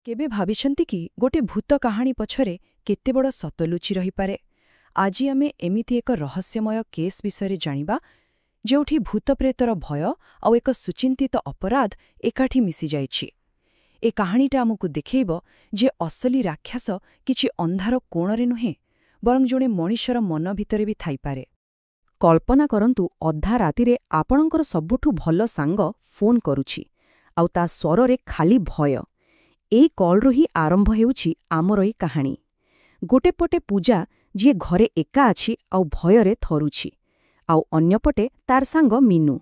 କେବେ ଭାବିଛନ୍ତି କି ଗୋଟେ ଭୂତ କାହାଣୀ ପଛରେ କେତେ ବଡ଼ ସତ ଲୁଚି ରହିପାରେ? ଆଜି ଆମେ ଏମିତି ଏକ ରହସ୍ୟମୟ କେସ୍ ବିଷୟରେ ଜାଣିବା, ଯେଉଁଠି ଭୂତପ୍ରେତର ଭୟ ଆଉ ଏକ ସୁଚିନ୍ତିତ ଅପରାଧ ଏକାଠି ମିଶିଯାଇଛି। ଏ କାହାଣୀଟା ଆମକୁ ଦେଖେଇବ ଯେ ଅସଲି ରାକ୍ଷସ କିଛି ଅନ୍ଧାର କୋଣରେ ନୁହେଁ, ବରଂ ଜଣେ ମଣିଷର ମନ ଭିତରେ ବି ଥାଇପାରେ। କଳ୍ପନା କରନ୍ତୁ, ଅଧା ରାତିରେ ଆପଣଙ୍କର ସବୁଠୁ ଭଲ ସାଙ୍ଗ ଫୋନ୍ କରୁଛି ଆଉ ତା ସ୍ୱରରେ ଖାଲି ଭୟ। ଏଇ କଲ୍ରୁ ହିଁ ଆରମ୍ଭ ହେଉଛି ଆମର ଏଇ କାହାଣୀ। ଗୋଟେ ପଟେ ପୂଜା, ଯିଏ ଘରେ ଏକା ଅଛି ଆଉ ଭୟରେ ଥରୁଛି, ଆଉ ଅନ୍ୟପଟେ ତାର ସାଙ୍ଗ ମିନୁ,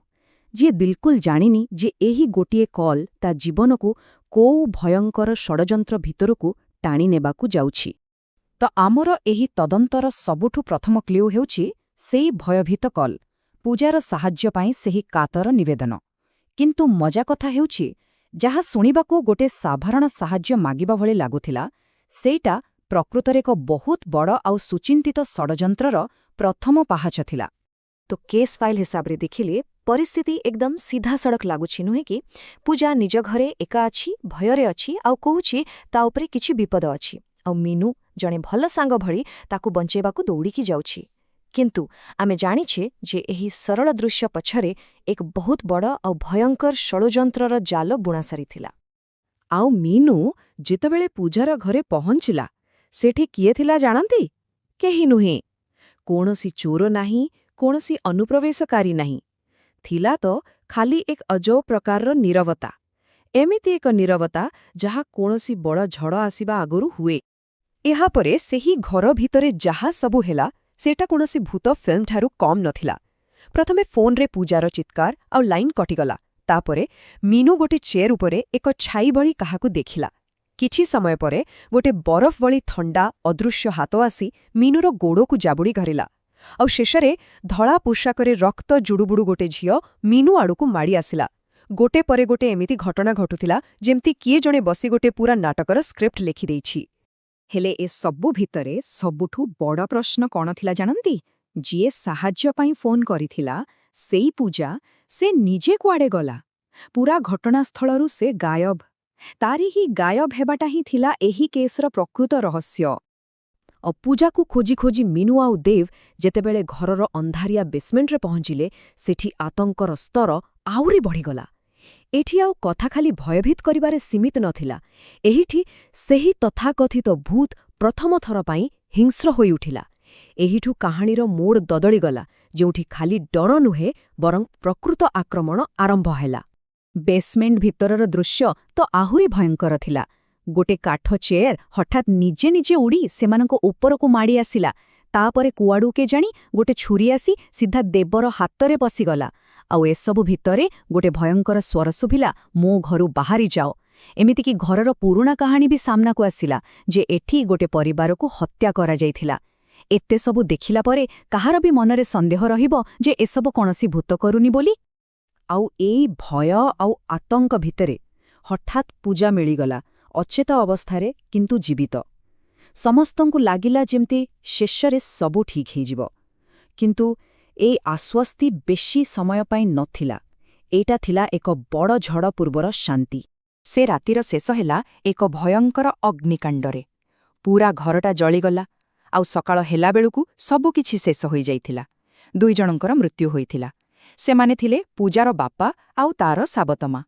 ଯିଏ ବିଲକୁଲ ଜାଣିନି ଯେ ଏହି ଗୋଟିଏ କଲ୍ ତା ଜୀବନକୁ କୋଉ ଭୟଙ୍କର ଷଡ଼ଯନ୍ତ୍ର ଭିତରକୁ ଟାଣି ନେବାକୁ ଯାଉଛି। ତ ଆମର ଏହି ତଦନ୍ତର ସବୁଠୁ ପ୍ରଥମ କ୍ଲ୍ୟୁ ହେଉଛି ସେଇ ଭୟଭୀତ କଲ୍, ପୂଜାର ସାହାଯ୍ୟ ପାଇଁ ସେହି କାତର ନିବେଦନ। କିନ୍ତୁ ମଜା କଥା ହେଉଛି, ଯାହା ଶୁଣିବାକୁ ଗୋଟେ ସାଧାରଣ ସାହାଯ୍ୟ ମାଗିବା ଭଳି ଲାଗୁଥିଲା, ସେଇଟା ପ୍ରକୃତରେ ଏକ ବହୁତ ବଡ଼ ଆଉ ସୁଚିନ୍ତିତ ଷଡ଼ଯନ୍ତ୍ରର ପ୍ରଥମ ପାହାଚ ଥିଲା। ତ କେସ୍ ଫାଇଲ୍ ହିସାବରେ ଦେଖିଲେ ପରିସ୍ଥିତି ଏକଦମ ସିଧାସଳଖ ଲାଗୁଛି, ନୁହେଁ କି? ପୂଜା ନିଜ ଘରେ ଏକା ଅଛି, ଭୟରେ ଅଛି ଆଉ କହୁଛି ତା ଉପରେ କିଛି ବିପଦ ଅଛି, ଆଉ ମିନୁ ଜଣେ ଭଲ ସାଙ୍ଗ ଭଳି ତାକୁ ବଞ୍ଚେଇବାକୁ ଦୌଡ଼ିକି ଯାଉଛି। କିନ୍ତୁ ଆମେ ଜାଣିଛେ ଯେ ଏହି ସରଳ ଦୃଶ୍ୟ ପଛରେ ଏକ ବହୁତ ବଡ଼ ଆଉ ଭୟଙ୍କର ଷଡ଼ଯନ୍ତ୍ରର ଜାଲ ବୁଣା ସାରିଥିଲା। ଆଉ ମିନୁ ଯେତେବେଳେ ପୂଜାର ଘରେ ପହଞ୍ଚିଲା, ସେଠି କିଏ ଥିଲା ଜାଣନ୍ତି? କେହି ନୁହେଁ। କୌଣସି ଚୋର ନାହିଁ, କୌଣସି ଅନୁପ୍ରବେଶକାରୀ ନାହିଁ। ଥିଲା ତ ଖାଲି ଏକ ଅଜବ ପ୍ରକାରର ନୀରବତା। ଏମିତି ଏକ ନୀରବତା, ଯାହା କୌଣସି ବଡ଼ ଝଡ଼ ଆସିବା ଆଗରୁ ହୁଏ। ଏହାପରେ ସେହି ଘର ଭିତରେ ଯାହା ସବୁ ହେଲା, ସେଟା କୌଣସି ଭୂତ ଫିଲ୍ମଠାରୁ କମ୍ ନଥିଲା। ପ୍ରଥମେ ଫୋନ୍ରେ ପୂଜାର ଚିତ୍କାର ଆଉ ଲାଇନ୍ କଟିଗଲା। ତାପରେ ମିନୁ ଗୋଟେ ଚେୟାର ଉପରେ ଏକ ଛାଇ ଭଳି କାହାକୁ ଦେଖିଲା। କିଛି ସମୟ ପରେ ଗୋଟେ ବରଫ ଭଳି ଥଣ୍ଡା ଅଦୃଶ୍ୟ ହାତ ଆସି ମିନୁର ଗୋଡ଼କୁ ଜାବୁଡ଼ି ଧରିଲା। ଆଉ ଶେଷରେ ଧଳା ପୋଷାକରେ ରକ୍ତ ଜୁଡୁବୁଡୁ ଗୋଟେ ଝିଅ ମିନୁ ଆଡ଼କୁ ମାଡ଼ି ଆସିଲା। ଗୋଟେ ପରେ ଗୋଟେ ଏମିତି ଘଟଣା ଘଟୁଥିଲା, ଯେମିତି କିଏ ଜଣେ ବସି ଗୋଟେ ପୁରା ନାଟକର ସ୍କ୍ରିପ୍ଟ ଲେଖିଦେଇଛି। ହେଲେ ଏ ସବୁ ଭିତରେ ସବୁଠୁ ବଡ଼ ପ୍ରଶ୍ନ କ'ଣ ଥିଲା ଜାଣନ୍ତି? ଯିଏ ସାହାଯ୍ୟ ପାଇଁ ଫୋନ୍ କରିଥିଲା, ସେଇ ପୂଜା, ସେ ନିଜେ କୁଆଡ଼େ ଗଲା? ପୁରା ଘଟଣାସ୍ଥଳରୁ ସେ ଗାୟବ। ତାରି ହିଁ ଗାୟବ ହେବାଟା ହିଁ ଥିଲା ଏହି କେସ୍ର ପ୍ରକୃତ ରହସ୍ୟ। ଆଉ ପୂଜାକୁ ଖୋଜି ଖୋଜି ମିନୁ ଆଉ ଦେବ ଯେତେବେଳେ ଘରର ଅନ୍ଧାରିଆ ବେସମେଣ୍ଟରେ ପହଞ୍ଚିଲେ, ସେଠି ଆତଙ୍କର ସ୍ତର ଆହୁରି ବଢ଼ିଗଲା। ଏଠି ଆଉ କଥା ଖାଲି ଭୟଭୀତ କରିବାରେ ସୀମିତ ନଥିଲା। ଏହିଠି ସେହି ତଥାକଥିତ ଭୂତ ପ୍ରଥମ ଥର ପାଇଁ ହିଂସ୍ର ହୋଇଉଠିଲା। ଏହିଠୁ କାହାଣୀର ମୋଡ଼ ବଦଳିଗଲା, ଯେଉଁଠି ଖାଲି ଡର ନୁହେଁ, ବରଂ ପ୍ରକୃତ ଆକ୍ରମଣ ଆରମ୍ଭ ହେଲା। ବେସମେଣ୍ଟ ଭିତରର ଦୃଶ୍ୟ ତ ଆହୁରି ଭୟଙ୍କର ଥିଲା। ଗୋଟେ କାଠ ଚେୟାର ହଠାତ୍ ନିଜେ ନିଜେ ଉଡ଼ି ସେମାନଙ୍କ ଉପରକୁ ମାଡ଼ି ଆସିଲା। ତାପରେ କୁଆଡ଼ୁ କେଜାଣି ଗୋଟେ ଛୁରୀ ଆସି ସିଧା ଦେବର ହାତରେ ପଶିଗଲା। ଆଉ ଏସବୁ ଭିତରେ ଗୋଟେ ଭୟଙ୍କର ସ୍ୱର ଶୁଭିଲା, "ମୋ ଘରୁ ବାହାରି ଯାଅ।" ଏମିତିକି ଘରର ପୁରୁଣା କାହାଣୀ ବି ସାମ୍ନାକୁ ଆସିଲା ଯେ ଏଠି ଗୋଟେ ପରିବାରକୁ ହତ୍ୟା କରାଯାଇଥିଲା। ଏତେ ସବୁ ଦେଖିଲା ପରେ କାହାର ବି ମନରେ ସନ୍ଦେହ ରହିବ ଯେ ଏସବୁ କୌଣସି ଭୂତ କରୁନି ବୋଲି? ଆଉ ଏଇ ଭୟ ଆଉ ଆତଙ୍କ ଭିତରେ ହଠାତ୍ ପୂଜା ମିଳିଗଲା, ଅଚେତ ଅବସ୍ଥାରେ କିନ୍ତୁ ଜୀବିତ। ସମସ୍ତଙ୍କୁ ଲାଗିଲା ଯେମିତି ଶେଷରେ ସବୁ ଠିକ୍ ହେଇଯିବ। କିନ୍ତୁ ଏଇ ଆଶ୍ୱସ୍ତି ବେଶୀ ସମୟ ପାଇଁ ନଥିଲା। ଏଇଟା ଥିଲା ଏକ ବଡ଼ ଝଡ଼ ପୂର୍ବର ଶାନ୍ତି। ସେ ରାତିର ଶେଷ ହେଲା ଏକ ଭୟଙ୍କର ଅଗ୍ନିକାଣ୍ଡରେ। ପୂରା ଘରଟା ଜଳିଗଲା ଆଉ ସକାଳ ହେଲା ବେଳକୁ ସବୁକିଛି ଶେଷ ହୋଇଯାଇଥିଲା। ଦୁଇ ଜଣଙ୍କର ମୃତ୍ୟୁ ହୋଇଥିଲା। ସେମାନେ ଥିଲେ ପୂଜାର ବାପା ଆଉ ତାର ସାବତମା।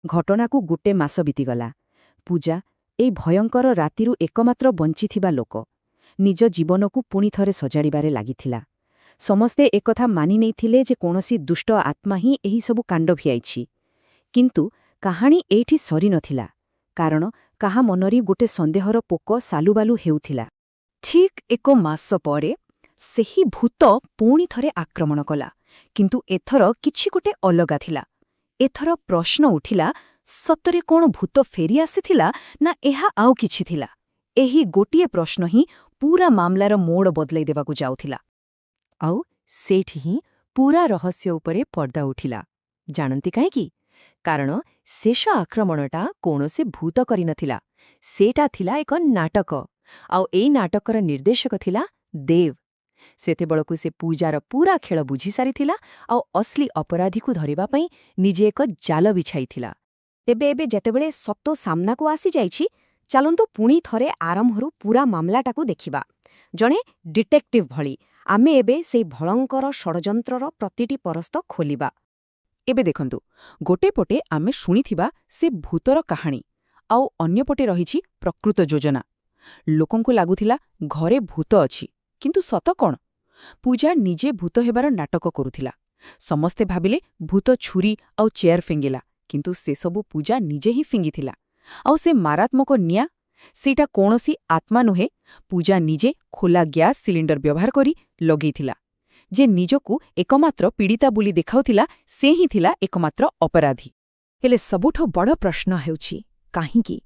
ଘଟଣାକୁ ଗୋଟେ ମାସ ବିତିଗଲା। ପୂଜା, ଏଇ ଭୟଙ୍କର ରାତିରୁ ଏକମାତ୍ର ବଞ୍ଚିଥିବା ଲୋକ, ନିଜ ଜୀବନକୁ ପୁଣି ଥରେ ସଜାଡ଼ିବାରେ ଲାଗିଥିଲା। ସମସ୍ତେ ଏକଥା ମାନି ନେଇଥିଲେ ଯେ କୌଣସି ଦୁଷ୍ଟ ଆତ୍ମା ହିଁ ଏହିସବୁ କାଣ୍ଡ ଭିଆଇଛି। କିନ୍ତୁ କାହାଣୀ ଏଇଠି ସରିନଥିଲା, କାରଣ କାହା ମନରେ ଗୋଟେ ସନ୍ଦେହର ପୋକ ସାଲୁବାଲୁ ହେଉଥିଲା। ଠିକ୍ ଏକ ମାସ ପରେ ସେହି ଭୂତ ପୁଣି ଥରେ ଆକ୍ରମଣ କଲା। କିନ୍ତୁ ଏଥର କିଛି ଗୋଟେ ଅଲଗା ଥିଲା। ଏଥର ପ୍ରଶ୍ନ ଉଠିଲା, ସତରେ କ'ଣ ଭୂତ ଫେରି ଆସିଥିଲା ନା ଏହା ଆଉ କିଛି ଥିଲା? ଏହି ଗୋଟିଏ ପ୍ରଶ୍ନ ହିଁ ପୂରା ମାମଲାର ମୋଡ଼ ବଦଳାଇ ଦେବାକୁ ଯାଉଥିଲା। ଆଉ ସେଇଠି ହିଁ ପୂରା ରହସ୍ୟ ଉପରେ ପର୍ଦ୍ଦା ଉଠିଲା। ଜାଣନ୍ତି କାହିଁକି? କାରଣ ଶେଷ ଆକ୍ରମଣଟା କୌଣସି ଭୂତ କରିନଥିଲା। ସେଇଟା ଥିଲା ଏକ ନାଟକ, ଆଉ ଏଇ ନାଟକର ନିର୍ଦ୍ଦେଶକ ଥିଲା ଦେବ। ସେତେବେଳକୁ ସେ ପୂଜାର ପୂରା ଖେଳ ବୁଝିସାରିଥିଲା ଆଉ ଅସଲି ଅପରାଧୀକୁ ଧରିବା ପାଇଁ ନିଜେ ଏକ ଜାଲ ବିଛାଇଥିଲା। ତେବେ ଏବେ ଯେତେବେଳେ ସତ ସାମ୍ନାକୁ ଆସିଯାଇଛି, ଚାଲନ୍ତୁ ପୁଣି ଥରେ ଆରମ୍ଭରୁ ପୂରା ମାମଲାଟାକୁ ଦେଖିବା। ଜଣେ ଡିଟେକ୍ଟିଭ ଭଳି ଆମେ ଏବେ ସେଇ ଭୟଙ୍କର ଷଡ଼ଯନ୍ତ୍ରର ପ୍ରତିଟି ପରସ୍ତ ଖୋଲିବା। ଏବେ ଦେଖନ୍ତୁ, ଗୋଟେ ପଟେ ଆମେ ଶୁଣିଥିବା ସେ ଭୂତର କାହାଣୀ, ଆଉ ଅନ୍ୟପଟେ ରହିଛି ପ୍ରକୃତ ଯୋଜନା। ଲୋକଙ୍କୁ ଲାଗୁଥିଲା ଘରେ ଭୂତ ଅଛି, କିନ୍ତୁ ସତ କ'ଣ? ପୂଜା ନିଜେ ଭୂତ ହେବାର ନାଟକ କରୁଥିଲା। ସମସ୍ତେ ଭାବିଲେ ଭୂତ ଛୁରୀ ଆଉ ଚେୟାର ଫିଙ୍ଗିଲା, କିନ୍ତୁ ସେସବୁ ପୂଜା ନିଜେ ହିଁ ଫିଙ୍ଗିଥିଲା। ଆଉ ସେ ମାରାତ୍ମକ ନିଆଁ, ସେଇଟା କୌଣସି ଆତ୍ମା ନୁହେଁ, ପୂଜା ନିଜେ ଖୋଲା ଗ୍ୟାସ୍ ସିଲିଣ୍ଡର ବ୍ୟବହାର କରି ଲଗେଇଥିଲା। ଯେ ନିଜକୁ ଏକମାତ୍ର ପୀଡ଼ିତା ବୋଲି ଦେଖାଉଥିଲା, ସେ ହିଁ ଥିଲା ଏକମାତ୍ର ଅପରାଧୀ। ହେଲେ ସବୁଠୁ ବଡ଼ ପ୍ରଶ୍ନ ହେଉଛି, କାହିଁକି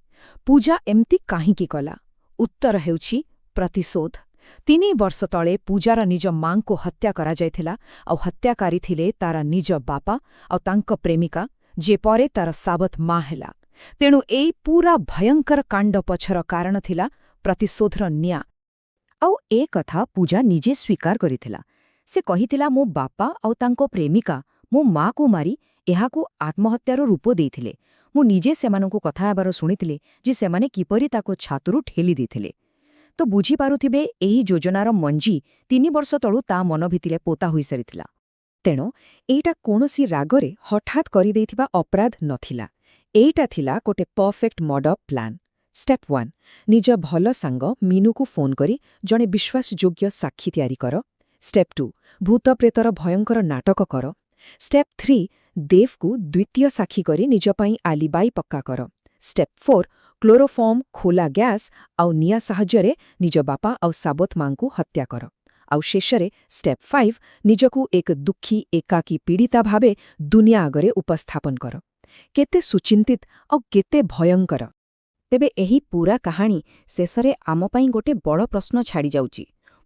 ପୂଜା ଏମିତି କାହିଁକି କଲା? ଉତ୍ତର ହେଉଛି ପ୍ରତିଶୋଧ। 3 ବର୍ଷ ତଳେ ପୂଜାର ନିଜ ମାଙ୍କୁ ହତ୍ୟା କରାଯାଇଥିଲା, ଆଉ ହତ୍ୟାକାରୀ ଥିଲେ ତାର ନିଜ ବାପା ଆଉ ତାଙ୍କ ପ୍ରେମିକା, ଯେ ପରେ ତାର ସାବତ ମା ହେଲା। ତେଣୁ ଏଇ ପୂରା ଭୟଙ୍କର କାଣ୍ଡ ପଛର କାରଣ ଥିଲା ପ୍ରତିଶୋଧର ନିଆଁ। ଆଉ ଏ କଥା ପୂଜା ନିଜେ ସ୍ୱୀକାର କରିଥିଲା। ସେ କହିଥିଲା, ମୋ ବାପା ଆଉ ତାଙ୍କ ପ୍ରେମିକା ମୋ ମାକୁ ମାରି ଏହାକୁ ଆତ୍ମହତ୍ୟାର ରୂପ ଦେଇଥିଲେ। ମୁଁ ନିଜେ ସେମାନଙ୍କୁ କଥା ହେବାର ଶୁଣିଥିଲି ଯେ ସେମାନେ କିପରି ତାକୁ ଛାତରୁ ଠେଲି ଦେଇଥିଲେ। ତ ବୁଝିପାରୁଥିବେ, ଏହି ଯୋଜନାର ମଞ୍ଜି 3 ବର୍ଷ ତଳୁ ତା ମନ ଭିତରେ ପୋତା ହୋଇସାରିଥିଲା। ତେଣୁ ଏଇଟା କୌଣସି ରାଗରେ ହଠାତ୍ କରିଦେଇଥିବା ଅପରାଧ ନଥିଲା। ଏଇଟା ଥିଲା ଗୋଟେ ପରଫେକ୍ଟ ମର୍ଡର ପ୍ଲାନ୍। ଷ୍ଟେପ୍ 1, ନିଜ ଭଲ ସାଙ୍ଗ ମିନୁକୁ ଫୋନ୍ କରି ଜଣେ ବିଶ୍ୱାସଯୋଗ୍ୟ ସାକ୍ଷୀ ତିଆରି କର। ଷ୍ଟେପ୍ 2, ଭୂତପ୍ରେତର ଭୟଙ୍କର ନାଟକ କର। ଷ୍ଟେପ୍ 3, ଦେବକୁ ଦ୍ୱିତୀୟ ସାକ୍ଷୀ କରି ନିଜ ପାଇଁ ଆଲିବାଇ ପକ୍କା କର। ଷ୍ଟେପ୍ 4, କ୍ଲୋରୋଫର୍ମ, ଖୋଲା ଗ୍ୟାସ୍ ଆଉ ନିଆଁ ସାହାଯ୍ୟରେ ନିଜ ବାପା ଆଉ ସାବତ ମାଙ୍କୁ ହତ୍ୟା କର। ଆଉ ଶେଷରେ ଷ୍ଟେପ୍ 5, ନିଜକୁ ଏକ ଦୁଃଖୀ ଏକାକୀ ପୀଡ଼ିତା ଭାବେ ଦୁନିଆ ଆଗରେ ଉପସ୍ଥାପନ କର। କେତେ ସୁଚିନ୍ତିତ ଆଉ କେତେ ଭୟଙ୍କର! ତେବେ ଏହି ପୂରା କାହାଣୀ ଶେଷରେ ଆମ ପାଇଁ ଗୋଟେ ବଡ଼ ପ୍ରଶ୍ନ ଛାଡ଼ିଯାଉଛି।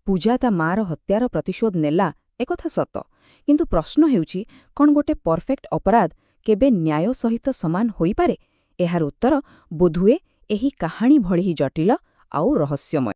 ପୂଜା ତା ମାର ହତ୍ୟାର ପ୍ରତିଶୋଧ ନେଲା, ଏକଥା ସତ। କିନ୍ତୁ ପ୍ରଶ୍ନ ହେଉଛି, କ'ଣ ଗୋଟେ ପରଫେକ୍ଟ ଅପରାଧ କେବେ ନ୍ୟାୟ ସହିତ ସମାନ ହୋଇପାରେ? ଏହାର ଉତ୍ତର ବୋଧହୁଏ ଏହି କାହାଣୀ ଭଳି ହିଁ ଜଟିଳ ଆଉ ରହସ୍ୟମୟ।